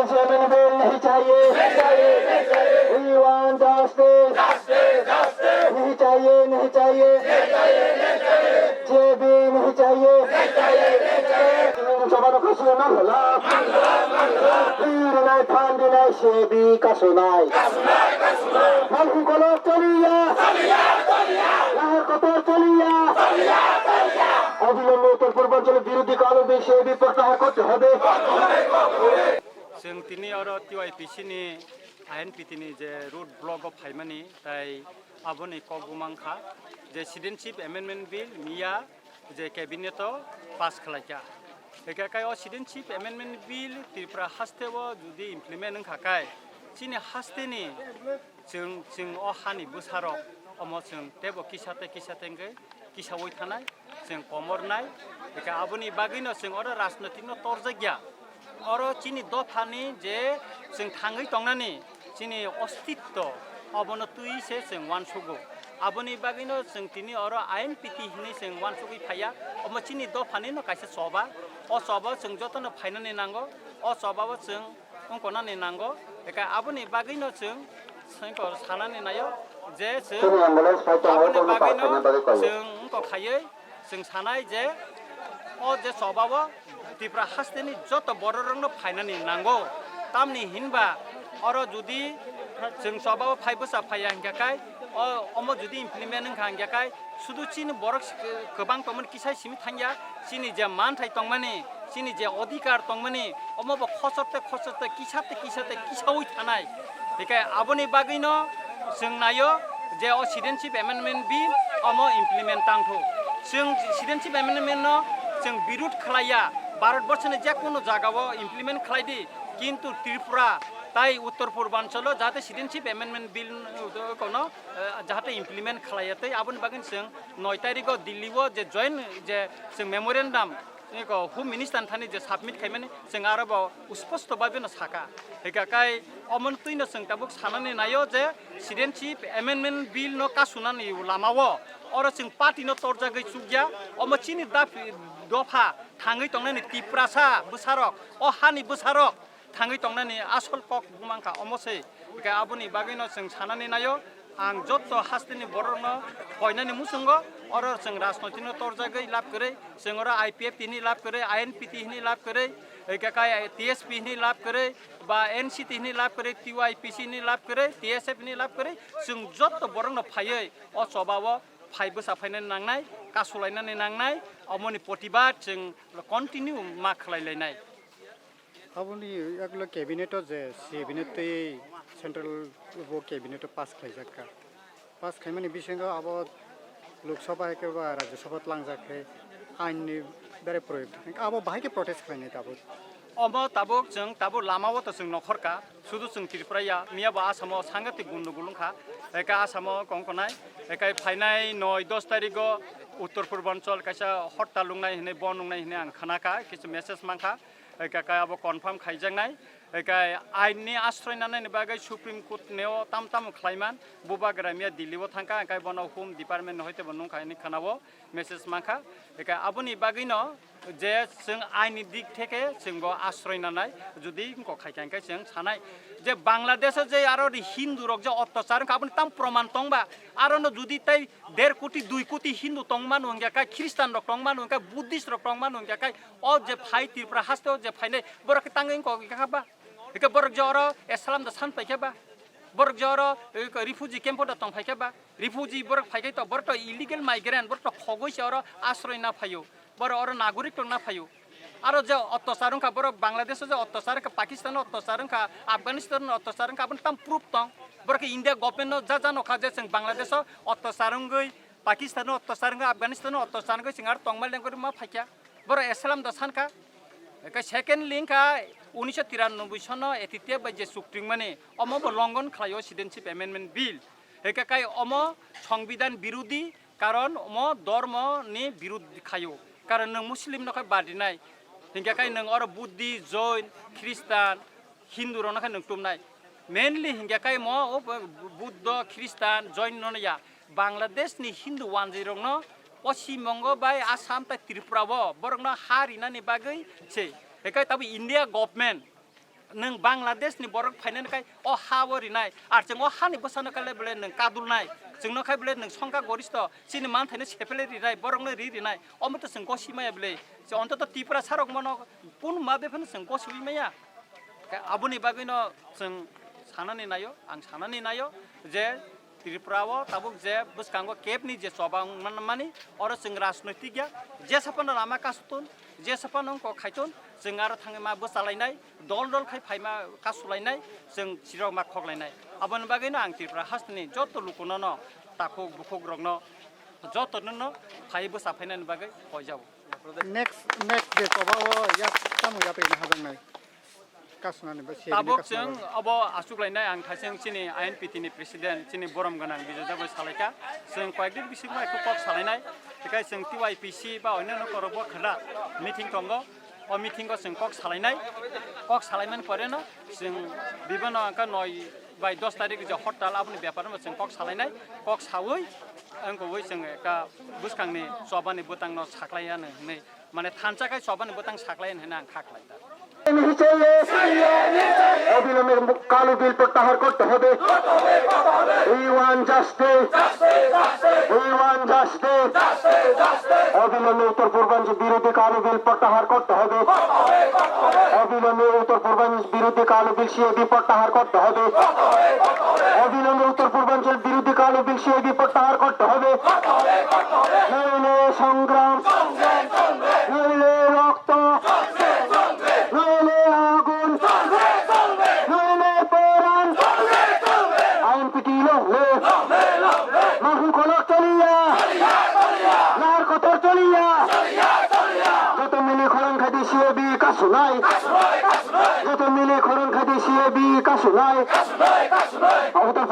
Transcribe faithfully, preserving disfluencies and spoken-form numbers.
चाहिए, नहीं चाहिए, नहीं चाहिए। We want justice। नहीं चाहिए, नहीं चाहिए। जेबी नहीं चाहिए। Chini jobano kasuna hwla. Rinai phan rinai sebi kasunai. Malhu kolok chaliya. Lahar kotor chaliya. অবিলম্বে উত্তর পূর্বাঞ্চলের বিরোধী কালো বিল সেবি প্রত্যাহার করতে হবে। Chwng tini oro T Y P C ni I N P T ni je road block o phaimani, tai aboni kok bumang kha je Citizenship Amendment Bill miya je cabinet o pass khlai kha. Hwnkhe kai o Citizenship Amendment Bill Tripura haste o jodi implement wngkha kai, chini haste ni chwng, chwng o hani bwsarok omo chwng teibo kisa tei kisa tei wngwi kisaui thanai, chwng komornai. Hwnkhe aboni bagwino chwng oro rajnoitino torjakya. Oro chini dophani je chwng thangwi tongnani chini ostitto, obono twi se chwng uansugo. Aboni bagwino chwng tini oro I N P T hinwi chwng uansugwi phaiya. Omo chini dophanino kaisa choba. O choba chwng jotono phainani nango. O chobao chwng wngkonani nango, eka aboni bagwino chwng sengkor sanani naio je chwng Chini ambulance phai tongo, aboni bono bagwino parkhaina bagwi kaiyo. Chwng wngkok khaiwi chwng sanai je o je chobao Tripura hasteni joto bororokno phainani nango. Tamni hinba oro jodi chwng chobao phai bwsa phaiya hingkha kai, o, omo jodi implement wngkha hingkha kai, sudu chini borok kwbang tongmani kisa simi thangya, chini je manthai tongmani, chini je odhikar tongmani, omo bo khosor tei khosor tei kisa tei kisa tei kisaui thanai. Hikai aboni bagwino chwng naio je o Citizenship Amendment Bill omo implement tangthu. Chwng Citizenship Amendment no chwng birud khlaiya, Bharat borsa ni jekunu jagao implement khlai di, kintu Tripura tai Uttor Purbanchalo jahate Citizenship Amendment Bill, uh, kono, uh, jahate implement khlaiya tei aboni bagwino chwng noi tarikgo Delhi o je join je chwng memorandum, eko Home Minister thani je submit khaimani, chwng aro bo usposto bhabe no saka. Hika kai omo twino chwng tabuk sanani naio je Citizenship Amendment Bill no kasunani lamao oro chwng party no torjagwi chukya, omo chini dapi dopha thangwi tongnani Tiprasa bwsarok, o hani bwsarok thangwi tongnani asol kok bumang kha omo se. Hwnkhe aboni bagwino chwng sanani naio, ang jotto hasteni borokno koinani muchungo, oro chwng rajnoitino torjagwi lab kwrwi, chwng oro I P F T hwnwi lab kwrwi, I N P T hwnwi lab kwrwi, hwnkhe kai T S P hwnwi lab kwrwi, ba N C T hwnwi lab kwrwi, T Y P C hwnwi lab kwrwi, T S F hwnwi lab kwrwi, chwng jotto borokno phaiwi o chobao phai bwsa phainani nangnai, kasulainani nangnai, omoni protibad chwng continue ma khlai lainai. Aboni yagulo cabinet o je cabinet tei central bo cabinet o pass khlaijak kha. Pass khaimani bisingo abo Lok Sabha hai khe ba Rajya Sabha tlangjak khe ain ni bere proyek. Abo bahai khe protest khlainai tabuk. Omo tabuk chwng tabuk lama o to chwng nokhor kha. Sudu chwng Tripura ya, miya bo Asamo sangatik gundu gulung kha. Eka Asamo kongkonai. Eka phainai noi dos tarigo Uttor Purbanchal kaisa hortal lungnai hinwi bon nungnai hinwi ang khana kha. Kisu message man kha. Hwnkhe kai abo confirm khaijaknai. Hwnkhe ain ni asroi nanani bagwi Supreme Court neo tam tam khlaiman. Bubagra miya Delhi o thangkha, hwnkhe bono Home Department ni hoite bo nungkha hinwi khwnao, message mankha. Hwnkhe aboni bagwino je chwng ain ni dik theke chwng bo asroi nanai, jodi wngkok khaikha hwnkhe chwng sanai je Bangladesh o je aro ri Hindu rok je ottachar wngkha, aboni tam proman tongba, aro no jodi tei der koti, dui koti Hindu tongmano hwnkhe kai, Christian rok tongmano hwnkhe, Buddhist rok tongmano hwnkhe kai, o je phai Tripura haste o je phainai, borok khe tangwi wngkha ba? Hwnkhe borok je oro asylum da san paikha ba? Borok je oro, eh, refugee camp o da tong phaikha ba? Refugee borok phaikhai to, borok to illegal migrant, borok to khogwi se oro asroi na phaio. Borok oro nagorik tongna phaio. Aro je ottachar wngkha, borok Bangladesh o je ottachar wngkha, Pakistan o ottachar wngkha, Afghanistan o ottachar wngkha, aboni tam proof tong. Borok khe India government no ja ja nokha je chwng Bangladesh o ottachar wngwi, Pakistan o ottachar wngwi, Afghanistan o ottachar wngwi chwng aro tongma lengkori ma phaikha. Borok asylum da sankha. Eke second link kha unisho tiranoboi sono A T T F bai je chuk twimani, omo bo longon khlaio Citizenship Amendment Bill. Eke kai omo Songbidan birodhi, karon omo dhormo ni birud khaio. Karon nwng Muslim no khai badinai. Hingke kai nwng oro Buddhi, Jain, Christian, Hindu rok no khai nwng tumnai. Mainly hingke kai mo o Buddha, Christian, Jain no ya. Bangladesh ni Hindu wanjwi rok no Poschim Bongo bai Assam tai Tripura o borok no ha rinani bagwi se. Hikai tabo India government nwng Bangladesh ni borok phainani khai o ha o rinai, ar chwng o hani bwsano kale bole nwng kadulnai, chwngno khai bole nwng songkha goristo, chini manthaino sepele rinai, borokno ri rinai, omo to chwng gosi maya bole, je ontoto Tiprasa rok mono kun ma bephano chwng gosiwi maya. Khe aboni bagwino chwng sanani naio, ang sanani naio je Tripura o tabuk je bwskango kebni je choba wng man-, mani, oro chwng rajnoitik ya, jesa phano lama kasutun, jesa phano wngkok khaitun, chwng aro thangwi ma bwchalainai, dol dol khai phaima kasulainai, chwng chirok ma khoklainai. Aboni bagwino ang Tripura hasteni joto lukunono, takhuk bukhuk rokno, jotonono phai bwsa phainani bagwi koijago. Next, next je choba o yak tamo yapri na hajaknai? Kasunani ba seri ni. Tabuk kasuna chwng ba. Obo achuklainai ang thaising chini I N P T ni president chini borom gwnang Bijoy Deboi salaikha. Chwng koyekdin bisingo ekho kok salainai. Tekai chwng T Y P C ba onno korokbo khwna meeting tongo. O meeting o chwng kok salainai. Kok salaimani pore no chwng bibano angkha noi bai dos tarik je hortal aboni bepar no chwng kok salainai. Kok sawi ang kowai chwng ekha bwskangni chobani bwtangno saklaiya hwnwi mane thansa khai chobani bwtang saklai hwnwi ang kha khlai da. অবিলম্বে কালো বিল প্রত্যাহার করতে হবে। We want justice. We want justice. অবিলম্বে উত্তর পূর্বাঞ্চল বিরোধী কালো বিল প্রত্যাহার করতে হবে। অবিলম্বে উত্তর পূর্বাঞ্চল বিরোধী কালো বিল সিএবি প্রত্যাহার করতে হবে। অবিলম্বে উত্তর পূর্বাঞ্চল বিরোধী কালো বিল সিএবি প্রত্যাহার করতে হবে। নইলে সংগ্রাম, নইলে রক্ত, নইলে আগুন, নইলে প্রাণ। INPT long live. মাফু খলক চলিয়া, লার কতর চলিয়া। যত মিলি খরং খাদি সিএবি কাসুনাই, যত মিলি খরং খাদি সিএবি কাসুনাই।